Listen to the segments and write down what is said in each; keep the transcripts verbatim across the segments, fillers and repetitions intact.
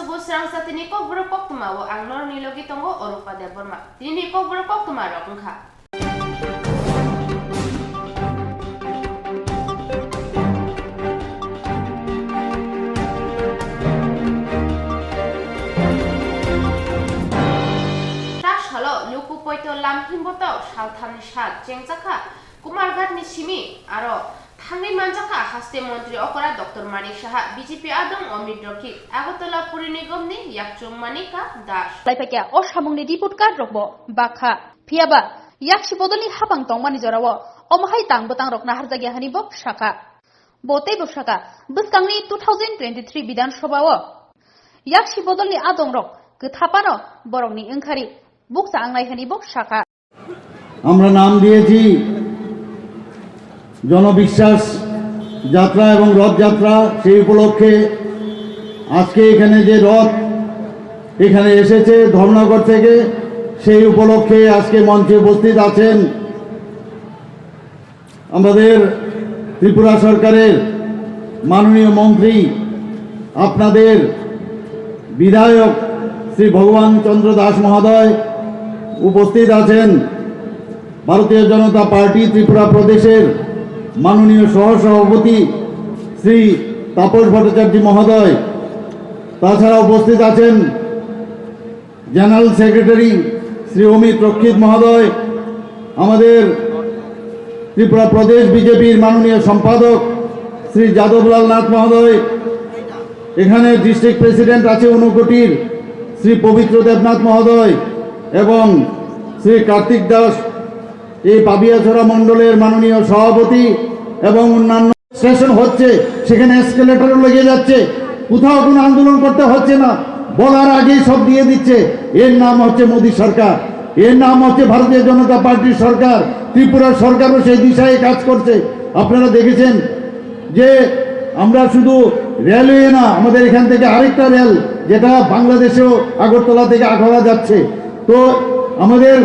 Bo srangsa tini kokborok koktwma o ang norokni logi tongo Orupa Debbarma. Tinini kokborok koktwma rok wngkha. Ta salo luku poito lam himbotok salthamni sal chengjakha Kumarghatni simi aro thangwi manjakha haste montri okora Doctor Manik Saha, B J P adong Omit Rokhi, Agartala Puri Nigomni yakchung Manika Das. Laiphaikya o samungni report card rokbo bakha. Phiyaba, yaksi bodolni hapang tongmani jorao omo hai tang bwtang rok naharjakya hwnwi bo sakha. Bo teibo sakha, bwskangni two thousand twenty-three Bidhan Sabha o yaksi bodolni adong rok kwthapano borokni wngkhari bukcha wngnai hwnwi bo sakha. আমরা নাম দিয়েছি জনবিশ্বাস যাত্রা এবং রথযাত্রা। সেই উপলক্ষে আজকে এখানে যে রথ এখানে এসেছে ধর্মনগর থেকে, সেই উপলক্ষে আজকে মঞ্চে উপস্থিত আছেন আমাদের ত্রিপুরা সরকারের মাননীয় মন্ত্রী, আপনাদের বিধায়ক শ্রী ভগবান চন্দ্র দাস মহোদয়, উপস্থিত আছেন ভারতীয় জনতা পার্টি ত্রিপুরা প্রদেশের মাননীয় সহসভাপতি শ্রী তাপস ভট্টাচার্য মহোদয়, তাছাড়া উপস্থিত আছেন জেনারেল সেক্রেটারি শ্রী অমিত রক্ষিত মহোদয়, আমাদের ত্রিপুরা প্রদেশ বিজেপির মাননীয় সম্পাদক শ্রী যাদবলাল নাথ মহোদয়, এখানে ডিস্ট্রিক্ট প্রেসিডেন্ট আছে ঊনকোটির শ্রী পবিত্র দেবনাথ মহোদয় এবং শ্রী কার্তিক দাস, এই পাবিয়াছড়া মণ্ডলের মাননীয় সভাপতি এবং অন্যান্য। স্টেশন হচ্ছে, সেখানে এসকেলেটরও লেগে যাচ্ছে, কোথাও কোনো আন্দোলন করতে হচ্ছে না, বলার আগেই সব দিয়ে দিচ্ছে। এর নাম হচ্ছে মোদী সরকার, এর নাম হচ্ছে ভারতীয় জনতা পার্টির সরকার। ত্রিপুরার সরকারও সেই দিশায় কাজ করছে। আপনারা দেখেছেন যে আমরা শুধু রেলওয়ে না, আমাদের এখান থেকে আরেকটা রেল, যেটা বাংলাদেশেও আগরতলা থেকে আখাউড়া যাচ্ছে। তো আমাদের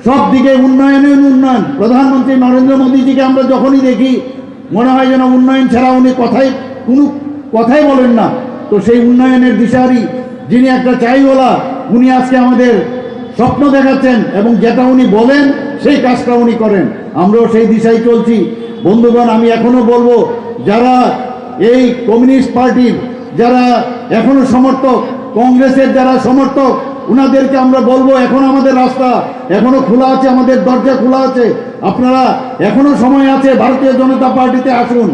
সব দিকে উন্নয়নে উন্নয়ন। প্রধানমন্ত্রী নরেন্দ্র মোদীজিকে আমরা যখনই দেখি, মনে হয় যেন উন্নয়ন ছাড়া উনি কথাই, কোনো কথাই বলেন না। তো সেই উন্নয়নের দিশারি, যিনি একটা চাইওয়ালা, উনি আজকে আমাদের স্বপ্ন দেখাচ্ছেন এবং যেটা উনি বলেন, সেই কাজটা উনি করেন। আমরাও সেই দিশায় চলছি। বন্ধুগণ, আমি এখনো বলবো, যারা এই কমিউনিস্ট পার্টির যারা এখনো সমর্থক, কংগ্রেসের যারা সমর্থক, ওনাদেরকে আমরা বলবো, এখন আমাদের রাস্তা এখনো খোলা আছে, আমাদের দরজা খোলা আছে। আপনারা এখনো সময় আছে, ভারতীয় জনতা পার্টিতে আসুন।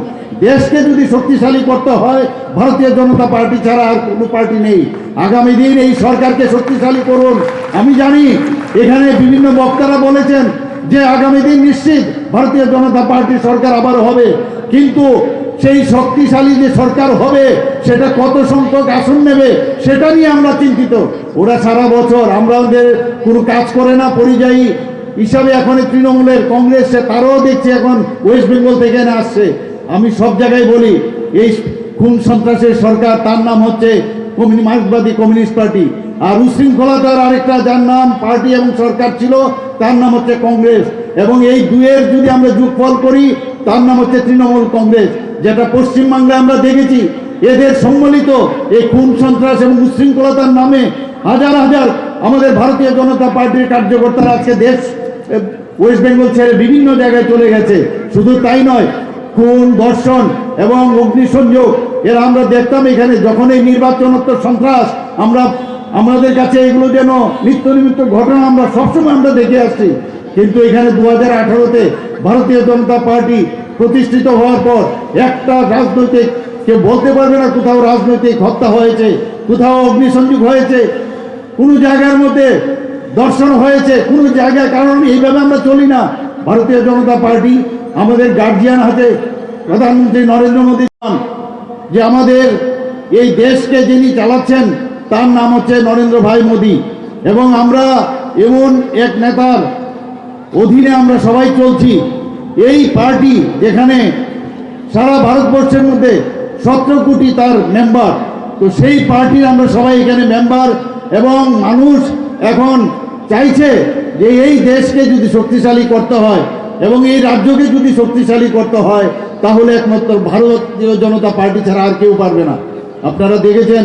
দেশকে যদি শক্তিশালী করতে হয়, ভারতীয় জনতা পার্টি ছাড়া আর কোনো পার্টি নেই। আগামী দিন এই সরকারকে শক্তিশালী করুন। আমি জানি এখানে বিভিন্ন বক্তারা বলেছেন যে আগামী দিন নিশ্চিত ভারতীয় জনতা পার্টির সরকার আবার হবে, কিন্তু সেই শক্তিশালী যে সরকার হবে, সেটা কত সংখ্যক আসন নেবে, সেটা নিয়ে আমরা চিন্তিত। ওরা সারা বছর, আমরা ওদের কোনো কাজ করে না, পরিযায়ী হিসাবে এখন এই তৃণমূলের, কংগ্রেস, সে তারাও দেখছি এখন ওয়েস্ট বেঙ্গল থেকে এনে আসছে। আমি সব জায়গায় বলি, এই খুন সন্ত্রাসের সরকার, তার নাম হচ্ছে কমিউনি-, মার্ক্সবাদী কমিউনিস্ট পার্টি। আর উশৃঙ্খলতার আরেকটা যার নাম পার্টি এবং সরকার ছিল, তার নাম হচ্ছে কংগ্রেস। এবং এই দুয়ের যদি আমরা যোগফল করি, তার নাম হচ্ছে তৃণমূল কংগ্রেস, যেটা পশ্চিমবাংলায় আমরা দেখেছি। এদের সম্মিলিত এই খুন সন্ত্রাস এবং উশৃঙ্খলতার নামে হাজার হাজার আমাদের ভারতীয় জনতা পার্টির কার্যকর্তারা আজকে দেশ, এ, ওয়েস্ট বেঙ্গল ছেড়ে বিভিন্ন জায়গায় চলে গেছে। শুধু তাই নয়, খুন, ধর্ষণ এবং অগ্নিসংযোগ, এরা আমরা দেখতাম এখানে যখন এই নির্বাচনোত্তর সন্ত্রাস, আমরা, আমাদের কাছে এগুলো যেন নিত্য নৈমিত্তিক ঘটনা আমরা সবসময় আমরা দেখে আসছি। কিন্তু এখানে দু হাজার আঠারোতে ভারতীয় জনতা পার্টি প্রতিষ্ঠিত হওয়ার পর একটা রাজনৈতিক, কেউ বলতে পারবে না কোথাও রাজনৈতিক হত্যা হয়েছে, কোথাও অগ্নিসংযোগ হয়েছে, কোনো জায়গার মধ্যে ধর্ষণ হয়েছে, কোনো জায়গায়। কারণ এইভাবে আমরা চলি না। ভারতীয় জনতা পার্টি, আমাদের গার্জিয়ান আছে প্রধানমন্ত্রী নরেন্দ্র মোদী, যে আমাদের এই দেশকে যিনি চালাচ্ছেন, তার নাম হচ্ছে নরেন্দ্র ভাই মোদী। এবং আমরা এমন এক নেতার অধীনে আমরা সবাই চলছি। এই পার্টি যেখানে সারা ভারতবর্ষের মধ্যে সতেরো কোটি তার মেম্বার, তো সেই পার্টির আমরা সবাই এখানে মেম্বার। এবং মানুষ এখন চাইছে যে এই দেশকে যদি শক্তিশালী করতে হয় এবং এই রাজ্যকে যদি শক্তিশালী করতে হয়, তাহলে একমাত্র ভারতীয় জনতা পার্টি ছাড়া আর কেউ পারবে না। আপনারা দেখেছেন,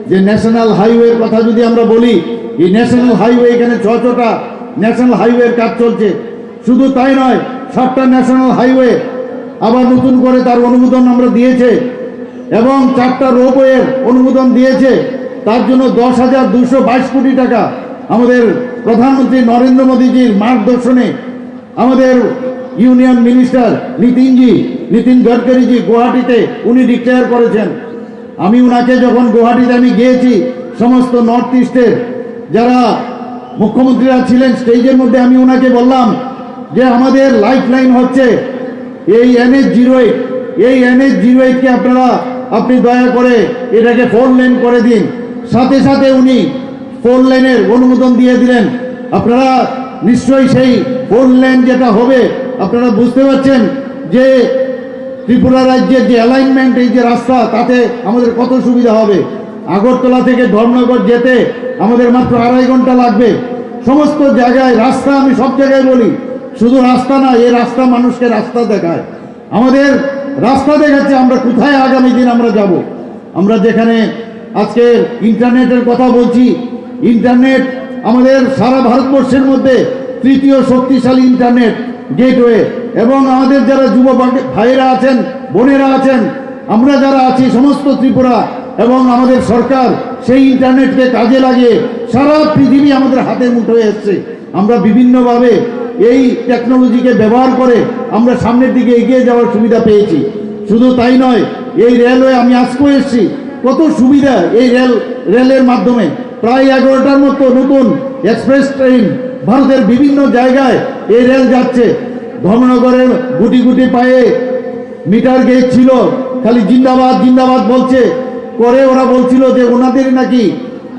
যে ন্যাশনাল হাইওয়ের কথা যদি আমরা বলি, এই ন্যাশনাল হাইওয়ে এখানে ছ ছটা ন্যাশনাল হাইওয়ের কাজ চলছে। শুধু তাই নয়, সাতটা ন্যাশনাল হাইওয়ে আবার নতুন করে তার অনুমোদন আমরা দিয়েছে এবং চারটা রোপওয়ের অনুমোদন দিয়েছে। তার জন্য দশ হাজার দুশো বাইশ কোটি টাকা আমাদের প্রধানমন্ত্রী নরেন্দ্র মোদীজির মার্গদর্শনে আমাদের ইউনিয়ন মিনিস্টার নীতিনজি, নীতিন গডকরিজি গুয়াহাটিতে উনি ডিক্লেয়ার করেছেন। আমি ওনাকে যখন গুয়াহাটিতে আমি গিয়েছি, সমস্ত নর্থ ইস্টের যারা মুখ্যমন্ত্রীরা ছিলেন, স্টেজের মধ্যে আমি ওনাকে বললাম যে আমাদের লাইফলাইন হচ্ছে এই এনএইচ জিরো এইট, এই এনএইচ জিরো এইটকে আপনারা, আপনি দয়া করে এটাকে ফোর লেন করে দিন। সাথে সাথে উনি ফোর লেনের অনুমোদন দিয়ে দিলেন। আপনারা নিশ্চয়ই সেই ফোর লেন যেটা হবে, আপনারা বুঝতে পারছেন যে ত্রিপুরা রাজ্যের যে অ্যালাইনমেন্ট, এই যে রাস্তা, তাতে আমাদের কত সুবিধা হবে। আগরতলা থেকে ধর্মনগর যেতে আমাদের মাত্র আড়াই ঘন্টা লাগবে। সমস্ত জায়গায় রাস্তা, আমি সব জায়গায় বলি, শুধু রাস্তা না, এই রাস্তা মানুষকে রাস্তা দেখায়। আমাদের রাস্তা দেখাচ্ছে আমরা কোথায় আগামী দিন আমরা যাব। আমরা যেখানে আজকে ইন্টারনেটের কথা বলছি, ইন্টারনেট আমাদের সারা ভারতবর্ষের মধ্যে তৃতীয় শক্তিশালী ইন্টারনেট গেটওয়ে। এবং আমাদের যারা যুব ভাই-, ভাইয়েরা আছেন, বোনেরা আছেন, আমরা যারা আছি সমস্ত ত্রিপুরা এবং আমাদের সরকার সেই ইন্টারনেটকে কাজে লাগিয়ে সারা পৃথিবী আমাদের হাতের মুঠোয় এসছে। আমরা বিভিন্নভাবে এই টেকনোলজিকে ব্যবহার করে আমরা সামনের দিকে এগিয়ে যাওয়ার সুবিধা পেয়েছি। শুধু তাই নয়, এই রেলওয়ে আমি আজকেও এসেছি, কত সুবিধা এই রেল, রেলের মাধ্যমে প্রায় এগারোটার মতো নতুন এক্সপ্রেস ট্রেন ভারতের বিভিন্ন জায়গায় এই রেল যাচ্ছে। ধর্মনগরের গুটি গুটি পায়ে মিটার গেজ ছিল, খালি জিন্দাবাদ জিন্দাবাদ বলছে। করে ওরা বলছিল যে ওনাদেরই নাকি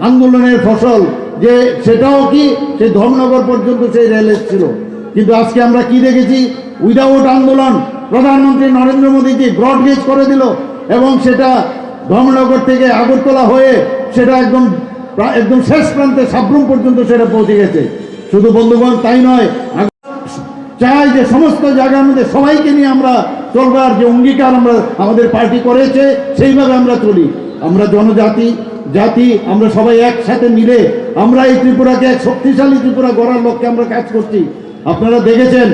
আন্দোলনের ফসল, যে সেটাও কি সেই ধর্মনগর পর্যন্ত সেই রেল এসেছিল। কিন্তু আজকে আমরা কি দেখেছি? উইদাউট আন্দোলন প্রধানমন্ত্রী নরেন্দ্র মোদীজি ব্রড গেজ করে দিল এবং সেটা ধর্মনগর থেকে আগরতলা হয়ে সেটা একদম প্রা-, একদম শেষ প্রান্তে সাব্রুম পর্যন্ত সেটা পৌঁছে গেছে। শুধু বন্ধুগণ তাই নয়, চাই যে সমস্ত জায়গার মধ্যে সবাইকে নিয়ে আমরা চলবার যে অঙ্গীকার আমরা, আমাদের পার্টি করেছে, সেইভাবে আমরা চলি। আমরা জনজাতি, জাতি, আমরা সবাই একসাথে মিলে আমরা এই ত্রিপুরাকে এক শক্তিশালী ত্রিপুরা গড়ার লক্ষ্যে আমরা কাজ করছি। আপনারা দেখেছেন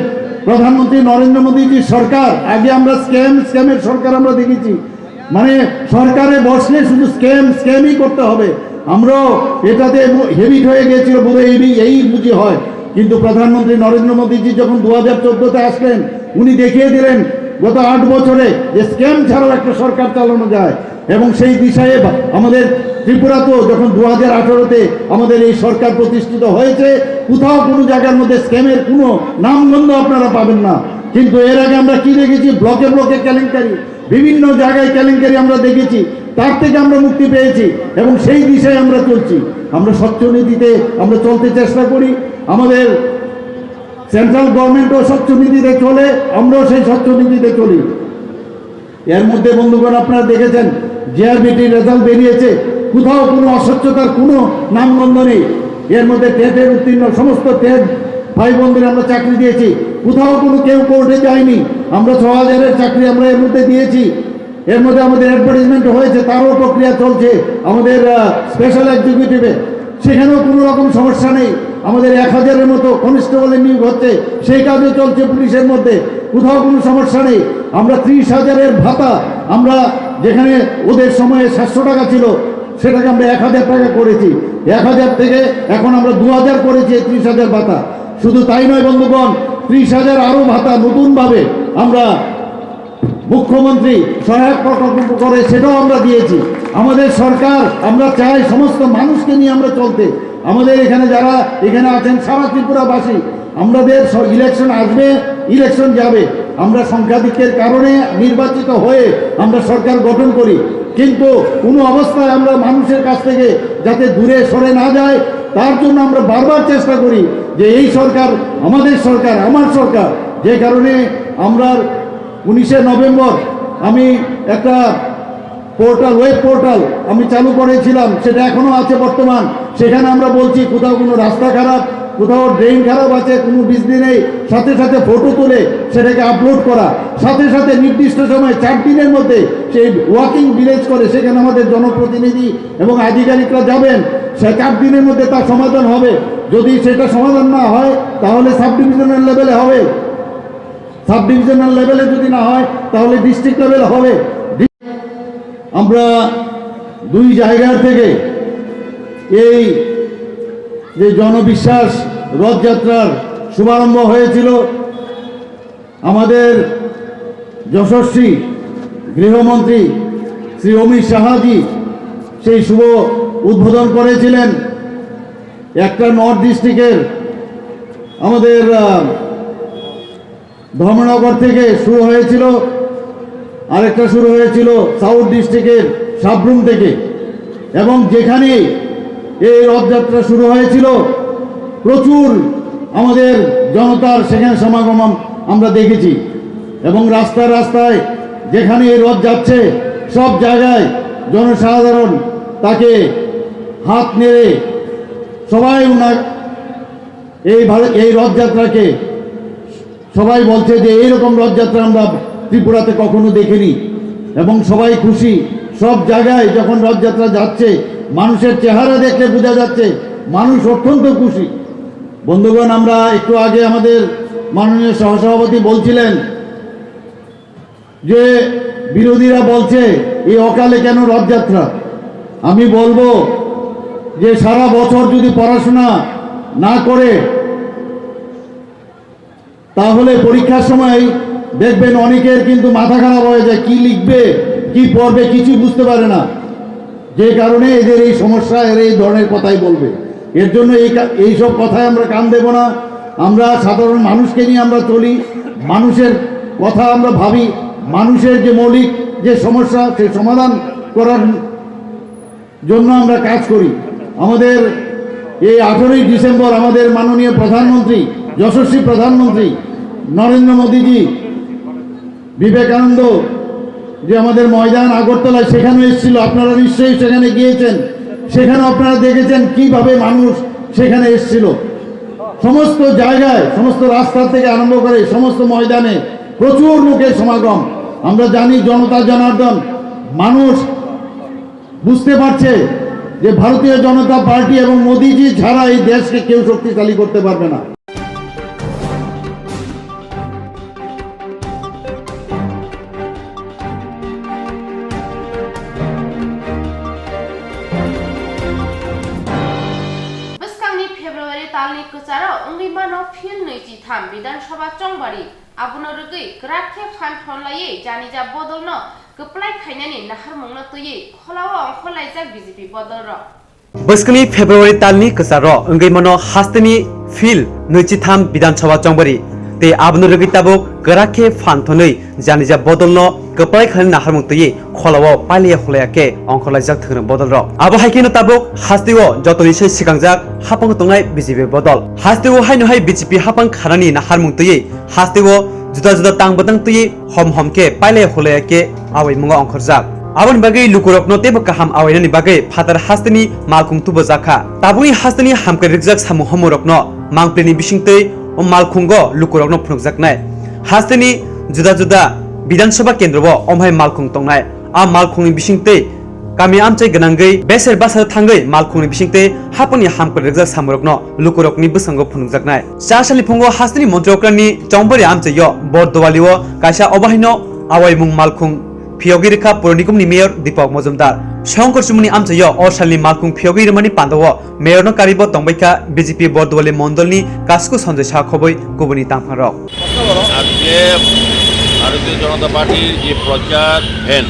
প্রধানমন্ত্রী নরেন্দ্র মোদীজির সরকার, আগে আমরা স্ক্যাম, স্ক্যামের সরকার আমরা দেখেছি। মানে সরকারে বসলে শুধু স্ক্যাম, স্ক্যামই করতে হবে। আমরাও এটাতে হেবিট হয়ে গেছিল, বোধহয় এই, এই বুঝি হয়। কিন্তু প্রধানমন্ত্রী নরেন্দ্র মোদীজি যখন দু হাজার চোদ্দতে আসলেন, উনি দেখিয়ে দিলেন গত আট বছরে যে স্ক্যাম ছাড়াও একটা সরকার চালানো যায়। এবং সেই দিশায় বা-, আমাদের ত্রিপুরাতেও যখন দু হাজার আঠারোতে আমাদের এই সরকার প্রতিষ্ঠিত হয়েছে, কোথাও কোনো জায়গার মধ্যে স্ক্যামের কোনো নামগন্ধ আপনারা পাবেন না। কিন্তু এর আগে আমরা কি দেখেছি? ব্লকে ব্লকে কেলেঙ্কারি, বিভিন্ন জায়গায় কেলেঙ্কারি আমরা দেখেছি। তার থেকে আমরা মুক্তি পেয়েছি এবং সেই দিশায় আমরা চলছি। আমরা স্বচ্ছ নীতিতে আমরা চলতে চেষ্টা করি। আমাদের সেন্ট্রাল গভর্নমেন্টও স্বচ্ছ নীতিতে চলে, আমরাও সেই স্বচ্ছ নীতিতে চলি। এর মধ্যে বন্ধুগণ, আপনারা দেখেছেন, জিআরবিটি রেজাল্ট বেরিয়েছে, কোথাও কোনো অস্বচ্ছতার কোনো নামগন্ধ নেই। এর মধ্যে টেটের উত্তীর্ণ সমস্ত টেট ভাই বোনদের আমরা চাকরি দিয়েছি, কোথাও কোনো কেউ কোর্টে যায়নি। আমরা ছ হাজারের চাকরি আমরা এর মধ্যে দিয়েছি। এর মধ্যে আমাদের অ্যাডভার্টাইজমেন্ট হয়েছে, তারও প্রক্রিয়া চলছে। আমাদের স্পেশাল এক্সিকিউটিভে, সেখানেও কোনো রকম সমস্যা নেই। আমাদের এক হাজারের মতো কনস্টেবলের নিয়োগ হচ্ছে, সেই কাজও চলছে পুলিশের মধ্যে, কোথাও কোনো সমস্যা নেই। আমরা ত্রিশ হাজারের ভাতা, আমরা যেখানে ওদের সময়ে সাতশো টাকা ছিল, সেটাকে আমরা এক হাজার টাকা করেছি। এক হাজার থেকে এখন আমরা দু হাজার করেছি এই ত্রিশ হাজার ভাতা। শুধু তাই নয় বন্ধুগণ, ত্রিশ হাজার আরও ভাতা নতুনভাবে আমরা মুখ্যমন্ত্রী সহায়ক প্রকল্প করে সেটাও আমরা দিয়েছি। আমাদের সরকার, আমরা চাই সমস্ত মানুষকে নিয়ে আমরা চলতে। আমাদের এখানে যারা এখানে আছেন সারা ত্রিপুরাবাসী, আমাদের স-, ইলেকশন আসবে, ইলেকশন যাবে। আমরা সংখ্যাধিক্যের কারণে নির্বাচিত হয়ে আমরা সরকার গঠন করি, কিন্তু কোনো অবস্থায় আমরা মানুষের কাছ থেকে যাতে দূরে সরে না যায়, তার জন্য আমরা বারবার চেষ্টা করি যে এই সরকার আমাদের সরকার, আমার সরকার। যে কারণে আমরা উনিশে নভেম্বর আমি একটা পোর্টাল, ওয়েব পোর্টাল আমি চালু করেছিলাম, সেটা এখনো আছে বর্তমান। সেখানে আমরা বলছি কোথাও কোনো রাস্তা খারাপ, কোথাও ড্রেন খারাপ আছে, কোনো বিজলি নেই, সাথে সাথে ফটো তুলে সেটাকে আপলোড করা, সাথে সাথে নির্দিষ্ট সময় চার দিনের মধ্যে সেই ওয়াকিং ভিলেজ করে সেখানে আমাদের জনপ্রতিনিধি এবং আধিকারিকরা যাবেন। সে চার দিনের মধ্যে তার সমাধান হবে। যদি সেটা সমাধান না হয়, তাহলে সাব ডিভিশনাল লেভেলে হবে, সাব ডিভিশনাল লেভেলে যদি না হয়, তাহলে ডিস্ট্রিক্ট লেভেলে হবে। আমরা দুই জায়গার থেকে এই যে জনবিশ্বাস রথযাত্রার শুভারম্ভ হয়েছিল, আমাদের যশস্বী গৃহমন্ত্রী শ্রী অমিত শাহজি সেই শুভ উদ্বোধন করেছিলেন। একটা নর্থ ডিস্ট্রিক্টের আমাদের, আহ, ধর্মনগর থেকে শুরু হয়েছিল, আরেকটা শুরু হয়েছিল সাউথ ডিস্ট্রিক্টের সাব্রুম থেকে। এবং যেখানে এই রথযাত্রা শুরু হয়েছিল, প্রচুর আমাদের জনতার সেখানে সমাগম আম-, আমরা দেখেছি। এবং রাস্তায় রাস্তায় যেখানে এই রথ যাচ্ছে, সব জায়গায় জনসাধারণ তাকে হাত নেড়ে সবাই ওনার এই ভালো, এই রথযাত্রাকে সবাই বলছে যে এইরকম রথযাত্রা আমরা ত্রিপুরাতে কখনো দেখিনি। এবং সবাই খুশি। সব জায়গায় যখন রথযাত্রা যাচ্ছে, মানুষের চেহারা দেখলে বোঝা যাচ্ছে মানুষ অত্যন্ত খুশি। বন্ধুগণ, আমরা একটু আগে আমাদের মাননীয় সহসভাপতি বলছিলেন যে বিরোধীরা বলছে এই অকালে কেন রথযাত্রা। আমি বলবো যে সারা বছর যদি পড়াশোনা না করে, তাহলে পরীক্ষার সময় দেখবেন অনেকের কিন্তু মাথা খারাপ হয়ে যায়, কি লিখবে, কি পড়বে, কিছু বুঝতে পারে না। যে কারণে এদের এই সমস্যা, এরা এই ধরনের কথাই বলবে। এর জন্য এই কা-, এইসব কথায় আমরা কান দেব না। আমরা সাধারণ মানুষকে নিয়ে আমরা চলি, মানুষের কথা আমরা ভাবি, মানুষের যে মৌলিক যে সমস্যা, সেই সমাধান করার জন্য আমরা কাজ করি। আমাদের এই আঠারোই ডিসেম্বর আমাদের মাননীয় প্রধানমন্ত্রী, যশস্বী প্রধানমন্ত্রী নরেন্দ্র মোদীজি বিবেকানন্দ যে আমাদের ময়দান আগরতলায়, সেখানে এসেছিল, আপনারা নিশ্চয়ই সেখানে গিয়েছেন, সেখানে আপনারা দেখেছেন কিভাবে মানুষ সেখানে এসেছিল। সমস্ত জায়গায়, সমস্ত রাস্তা থেকে আরম্ভ করে সমস্ত ময়দানে প্রচুর লোকের সমাগম। আমরা জানি জনতা জনার্দন, মানুষ বুঝতে পারছে যে ভারতীয় জনতা পার্টি এবং মোদিজি ছাড়া এই দেশকে কেউ শক্তিশালী করতে পারবে না। Bwskangni February talni kwcharo wngwi mano Phil nwichi tham Bidhan Sabha chongbari. Abono rwgwi kwrak khe phan thon laiwi janija bodolno kwplai khainani naharmungno twiwi kholao ongkhorlaijak B J P bodolrok. Bwskangni February talni kwcharo wngwi mano hasteni Phil nwichi tham Bidhan Sabha chongbari. Tei abono rwgwi tabuk kwrak khe phan thonwi janija bodolno kwplai khainani naharmung twiwi kholao pailaya hulaya khe ongkhorlaijak thwngno bodolrok. Abo hai kheno tabuk hasteo jotoni se sikangjak hapang tongnai B J P bodol. Hasteo haino hai B J P hapang khanani naharmung twiwi hasteo juda juda tang bwtang twiwi hom hom khe pailaya hulaya khe awaimungo ongkhorjak. Aboni bagwi lukurokno teibo kaham awainani bagwi phatar hasteni malkhung tubujakha. Tabukni hasteni hamkrai rwkjak samung homorokno mangpilni bisingtwi o malkhungo lukurokno phunukjaknai. Hasteni juda juda Bidhan Sabha kendro o omhai malkhung tongnai. A malkhungni bisingtwi kami amchai gwnangwi beser basa thangwi malkhungni bisingtwi haponi hamkrai rwkjak samorokno lukurokni bwskango phunukjaknai. Char salni phungo hasteni montri okrani chongbari amchaio Bordowalio kaisa obahaino awaimung malkhung phiyogwi rwkha Puranikumni mayor Deepak Majumdar. Shankar Chumuni amchaio o salni malkhung phiyogwi rwmani pandao mayorno karibo tongbaikha B J P Bordowali mondolni kasku Sanjay Saha khoboi kubuni tangphangrok. আজকে ভারতীয় জনতা পার্টির যে প্রচার ভ্যান,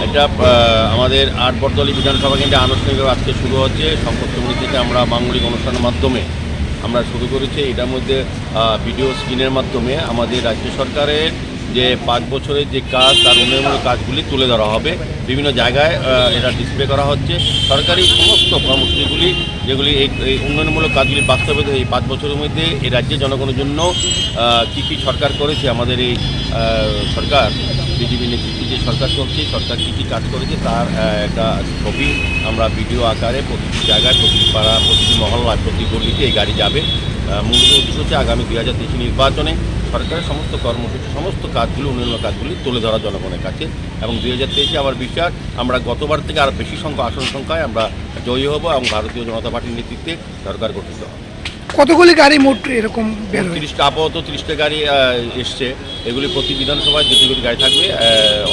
এটা, আহ, আমাদের আট বটতলী বিধানসভা কেন্দ্রে আনুষ্ঠানিকভাবে আজকে শুরু হচ্ছে। সংকল্প সমিতি থেকে আমরা মাঙ্গলিক অনুষ্ঠানের মাধ্যমে আমরা শুরু করেছি। এটার মধ্যে, আহ, ভিডিও স্ক্রিনের মাধ্যমে আমাদের রাজ্য সরকারের যে পাঁচ বছরের যে কাজ, তার উন্নয়নমূলক কাজগুলি তুলে ধরা হবে। বিভিন্ন জায়গায়, আহ, এটা ডিসপ্লে করা হচ্ছে। সরকারি সমস্ত কর্মসূচিগুলি যেগুলি এই, এই উন্নয়নমূলক কাজগুলি বাস্তবায়িত হয়ে এই পাঁচ বছরের মধ্যে এই রাজ্যে জনগণের জন্য, আহ, কী কী সরকার করেছে আমাদের এই, আহ, সরকার, বিজেপি নেতৃত্বে যে সরকার চলছে, সরকার কী কী কাজ করেছে, তার আহ, একটা ছবি আমরা ভিডিও আকারে প্রতিটি জায়গায়, প্রতিটি পাড়া, প্রতিটি মহল্লায়, প্রতি গলিতে এই গাড়ি যাবে। আহ, মূল উদ্দেশ্য হচ্ছে আগামী দুই হাজার তেইশে নির্বাচনে সরকারের সমস্ত কর্মসূচি, সমস্ত কাজগুলি, উন্নয়ন কাজগুলি তুলে ধরা জনগণের কাছে। এবং দুই হাজার তেইশে আমার বিশ্বাস, আমরা গতবার থেকে আরও বেশি সংখ্যা, আসন সংখ্যায় আমরা জয়ী হব এবং ভারতীয় জনতা পার্টির নেতৃত্বে সরকার গঠিত হবে। কতগুলি গাড়ি মোট এরকম বের হয়েছে? তিরিশটা, আপাতত তিরিশটা গাড়ি আহ, এসছে। এগুলি প্রতি বিধানসভায় দুটি করে গাড়ি থাকবে।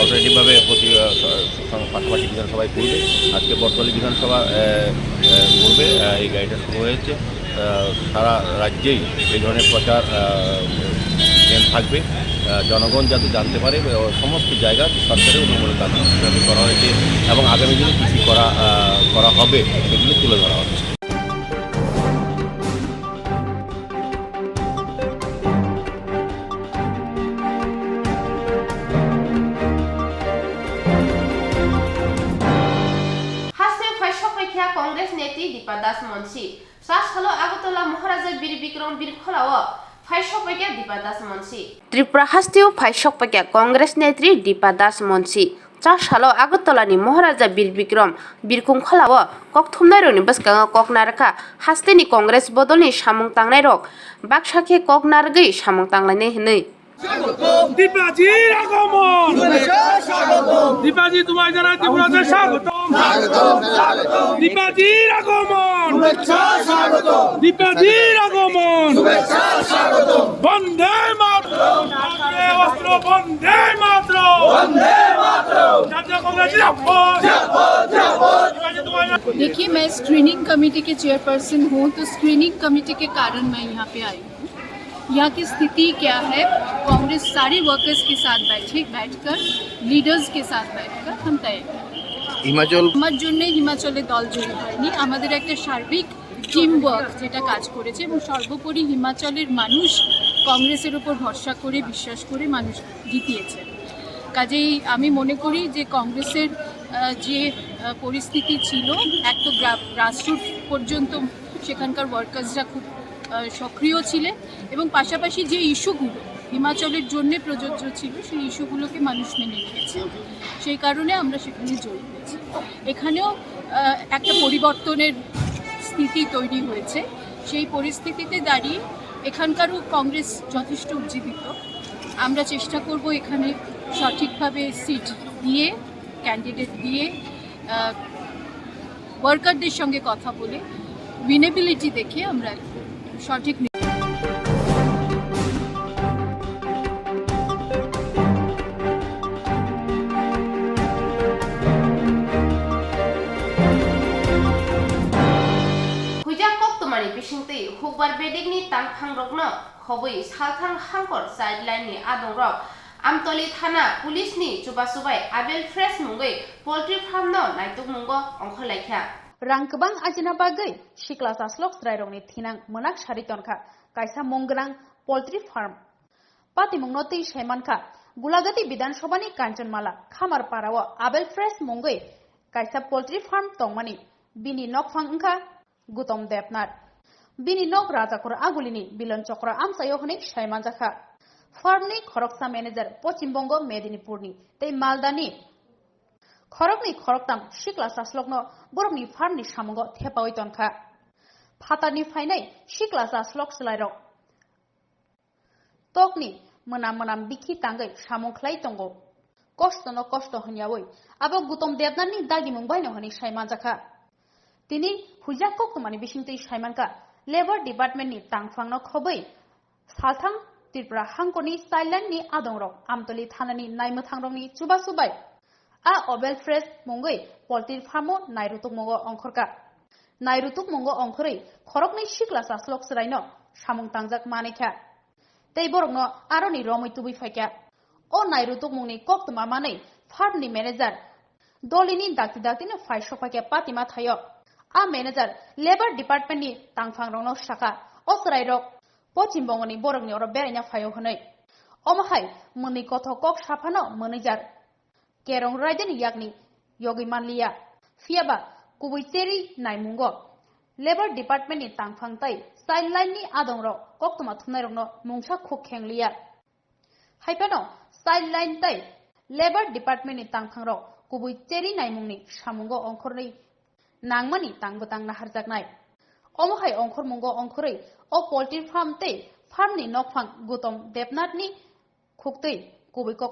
অলরেডিভাবে প্রতি আহ, স- স- পাশাপাশি বিধানসভায় ঘুরবে। আজকে বটতলী বিধানসভা আহ, আহ, ঘুরবে। আহ, এই গাড়িটা শুরু হয়েছে। আহ, সারা রাজ্যেই এই ধরনের প্রচার আহ, ক্যাম্প থাকবে। আহ, জনগণ যাতে জানতে পারে, আহ, সমস্ত জায়গা সরকারের অনুমোদন দাবি কীভাবে করা হয়েছে এবং আগামী দিনে কী কী করা আহ, করা হবে, সেগুলো তুলে ধরা হচ্ছে। Haste phai sokphaikha Congress netri Dipa Das Monsi. Cha salo Agartala Maharaja Bir Bikram Birkholao phai sokphaikha Dipa Das Monsi. Tripura hasteo phai sokphaikha Congress netri Dipa Das Monsi. Cha salo Agartalani Maharaja Bir Bikram Birkhung Kholao kok thumnairokni bwskango kok narwkha hasteni Congress bodolni samung tangnairok baksa khe kok narwgwi samung tanglainai hwnwi. Dipajir আগমন। শুভেচ্ছা স্বাগতম। দীপাজি তোমায় জানাই ত্রিপুরাতে স্বাগতম। স্বাগতম, স্বাগতম। দীপাজির আগমন। শুভেচ্ছা স্বাগতম। দীপাজির আগমন। শুভেচ্ছা স্বাগতম। বন্দে মাতরম। আগ্নেয়াস্ত্র বন্দে মাতরম। বন্দে মাতরম। জাতীয় কংগ্রেস জিন্দাবাদ। জিন্দাবাদ, জিন্দাবাদ। देखिए, मैं स्क्रीनिंग कमेटी के चेयरपर्सन हूँ, तो स्क्रीनिंग कमेटी के कारण मैं यहाँ पे आई हूँ। यहाँ की स्थिति क्या है, कांग्रेस सारे वर्कर्स के साथ बैठे, बैठकर, लीडर्स के साथ बैठकर हम तय करेंगे। হিমাচল আমার জন্য হিমাচলে দল জয়ী হয়নি, আমাদের একটা সার্বিক টিম ওয়ার্ক যেটা কাজ করেছে এবং সর্বোপরি হিমাচলের মানুষ কংগ্রেসের উপর ভরসা করে, বিশ্বাস করে মানুষ জিতিয়েছে। কাজেই আমি মনে করি যে কংগ্রেসের আহ, যে আহ, পরিস্থিতি ছিল, এক তো গ্রা- গ্রাসরুট পর্যন্ত সেখানকার ওয়ার্কার্সরা খুব আহ, সক্রিয় ছিলেন এবং পাশাপাশি যে ইস্যুগুলো হিমাচলের জন্য প্রযোজ্য ছিল, সেই ইস্যুগুলোকে মানুষ মেনে নিয়েছে। সেই কারণে আমরা সেখানে জয়ী হয়েছি। এখানেও আহ, একটা পরিবর্তনের স্থিতি তৈরি হয়েছে। সেই পরিস্থিতিতে দাঁড়িয়ে এখানকারও কংগ্রেস যথেষ্ট উজ্জীবিত। আমরা চেষ্টা করব এখানে সঠিকভাবে সিট দিয়ে, ক্যান্ডিডেট দিয়ে, আহ, ওয়ার্কারদের সঙ্গে কথা বলে, উইনেবিলিটি দেখে আমরা সঠিক নি- Huijak koktwmani bisingtwi hukbar bedekni tangphangrokno khobwi salthang hangkor child line ni adongrok Amtoli thana police ni chubachu bai Abel Fresh mungwi poultry farm no naitukmungo ongkhorlaikha. Rang kwbang ajina bagwi sikla chaslok chwrairokni thinang mwnak sari tonkha kaisa mung gwnang poultry farm. Patimungno twi saimankha, Gulagati Bidhan Sabha ni Kanchanmala Khamar Parao Abel Fresh mungwi kaisa poultry farm tongmani bini nokphang wngkha Gutom Debnath. Bini nok Rajakhor Agulini Bilon Chokra amchaio hwnwi sai manjakha. Farm ni khoroksa manager Pochim Bongo Medinipur ni tei Malda ni. Khoroknwi khoroktam sikla chaslokno borokni farm ni samungo thepaui tonkha. Phatarni phainai sikla chaslok chwlairok tokni mwnam mwnam bikhi tangwi samung khlai tongo. Kostono kosto hwnyaui abo Gutom Debnathni dagimung baino hwnwi sai manjakha. Tini huijak koktwmani bisingtwi sai mankha, Labour Department ni tangphangno khobwi salthang Tripura hangkorni child line ni adongrok Amtoli thanani naimwthangrokni chubachu bai a Abel Fresh mungwi poultry farm o nairutukmungo ongkhorkha. Nairutukmungo ongkhorwi khoroknwi sikla chaslok chwraino samung tangjak manikha. Tei borokno aroni romwi tubui phaikha. O nairutukmungni koktwma manwi farm ni manager Dolini dakti daktino phai sokphaikha patima thaio. A manager Labour Department ni tangphangrokno sakha, o chwrairok Pochim Bongoni borokni oro beraina phaio hwnwi. Omo hai mwnwi kothok kok saphano mwnwijar. Kerong raidani yakni yogwi manliya. Phiyaba kubui cherwi naimungo Labour Department ni tangphang tei child line ni adongrok koktwma thumnairokno mungsa khuk khengliya. Haiphano child line tei Labour Department ni tangthangrok kubui cheri naimungni samungo ongkhorwi nangmani tang bwtang naharjaknai. Omo hai ongkhormungo ongkhorwi o poultry farm tei farm ni nokphang Gautam Debnath ni khuktwi kubui kok.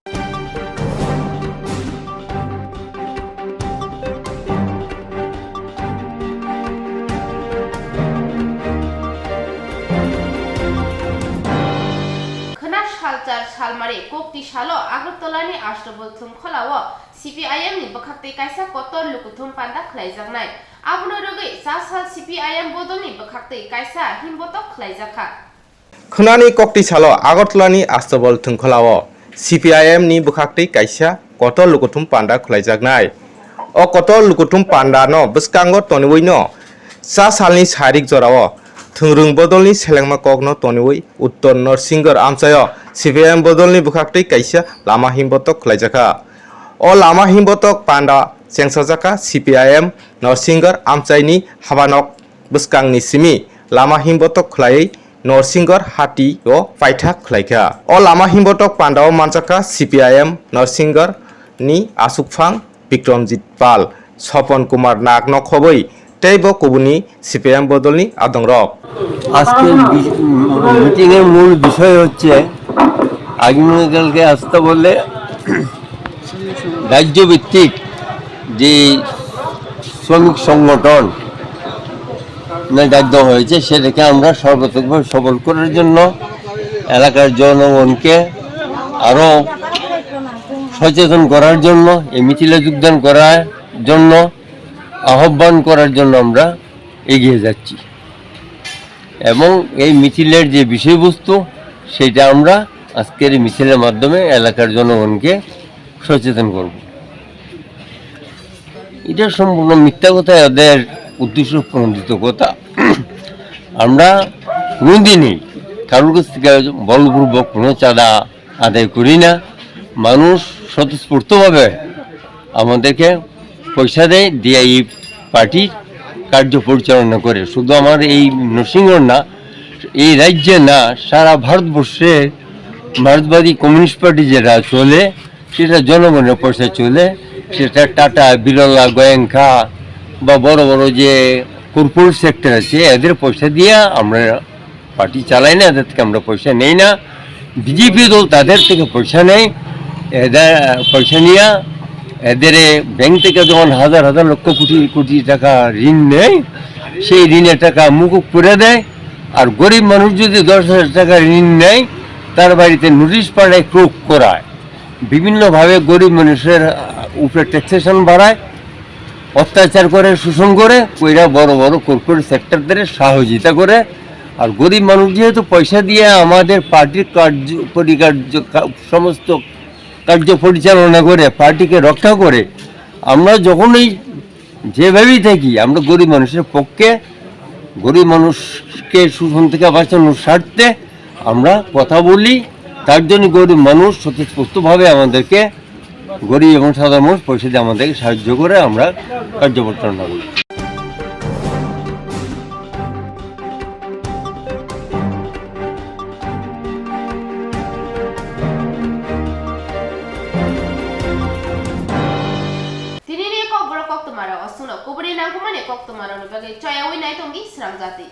Khwna salchar salmari kokti salo Agartala ni Astabol Thumkhola o C P I M ni bwkhaktwi kaisa kotor lukuthum panda khlaijaknai. Abono rwgwi cha sal C P I M bodol ni bwkhaktwi kaisa himbotok khlaijakha. Khwnani kokti salo Agartala ni Astabol Thwngkhola o C P I M ni bwkhaktwi kaisa kotor lukuthum panda khulaijaknai. O kotor lukuthum panda no bwskango toniwi no cha salni sarik jorao thwngrwng bodolni selengma kokno toniwi Uttor Norsinghar amchaio C P I M bodolni bwkhaktwi kaisa lama himbotok khulaijakha. O lama himbotok panda chengsajakha C P I M Norsinghar amchaini habanok bwskangni simi lama himbotok khwlaiwi Norsinghar hati o paithak khwlaikha. O lama himbotok pandao manjakha C P I M Norsinghar ni asukphang Bikramjit Pal, Sopon Kumar Nag no khobwi tei bo kubuni C P I M bodolni adongrok. আজকের বি-, মিটিংয়ের মূল বিষয় হচ্ছে আগামীকালকে আসতে বলে রাজ্যভিত্তিক যে শ্রমিক সংগঠন ডাক দেওয়া হয়েছে, সেটাকে আমরা সর্বাত্মকভাবে সফল করার জন্য, এলাকার জনগণকে আরও সচেতন করার জন্য, এই মিছিলে যোগদান করার জন্য, আহ্বান করার জন্য আমরা এগিয়ে যাচ্ছি। এবং এই মিছিলের যে বিষয়বস্তু, সেটা আমরা আজকের এই মিছিলের মাধ্যমে এলাকার জনগণকে সচেতন করব। এটা সম্পূর্ণ মিথ্যা কথা, এদের উদ্দেশ্য প্রণোদিত কথা। আমরা কোনোদিনই কারোর কাছ থেকে বলপূর্বক কোনো চাঁদা আদায় করি না। মানুষ স্বতঃস্ফূর্তভাবে আমাদেরকে পয়সা দেয়, দিয়ে এই পার্টির কার্য পরিচালনা করে। শুধু আমার এই নরসিংহ না, এই রাজ্যে না, সারা ভারতবর্ষে মার্ক্সবাদী কমিউনিস্ট পার্টি যেটা চলে, সেটা জনগণের পয়সা চলে। সেটা টাটা, বিড়লা, গোয়েঙ্কা বা বড় বড় যে কর্পোরেট সেক্টর আছে, এদের পয়সা দিয়ে আমরা পার্টি চালাই না, এদের থেকে আমরা পয়সা নেই না। বিজেপি দল তাদের থেকে পয়সা নেয়, এদের পয়সা নিয়ে এদের ব্যাংক থেকে যখন হাজার হাজার লক্ষ কোটি কোটি টাকা ঋণ নেয়, সেই ঋণের টাকা মুকুব করে দেয়। আর গরিব মানুষ যদি দশ হাজার টাকা ঋণ নেয়, তার বাড়িতে নোটিশ পাঠায়, ক্রোক করায়, বিভিন্নভাবে গরিব মানুষের, আহ, উপরে ট্যাক্সেশন বাড়ায়, অত্যাচার করে, শোষণ করে, কইরা বড় বড় কর্পোরেট সেক্টরদের সহযোগিতা করে। আর গরিব মানুষ যেহেতু পয়সা দিয়ে আমাদের পার্টির কার্য, পরিকার্য, কা-, সমস্ত কার্য পরিচালনা করে, পার্টিকে রক্ষা করে, আমরা যখনই যেভাবেই থাকি, আমরা গরিব মানুষের পক্ষে, গরিব মানুষকে শোষণ থেকে বাঁচানোর স্বার্থে আমরা কথা বলি। তার জন্য গরিব মানুষ স্বতঃস্ফূর্তভাবে আমাদেরকে, গরিব এবং সাধারণ মানুষ পয়সা দিয়ে আমাদেরকে সাহায্য করে, আমরা কার্য পরিচালনা করি। Tini ni kokborok koktwma rok o chwngno kubuni nangkukmani koktwma rokni bagwi choyaui nai tongdi srang jati.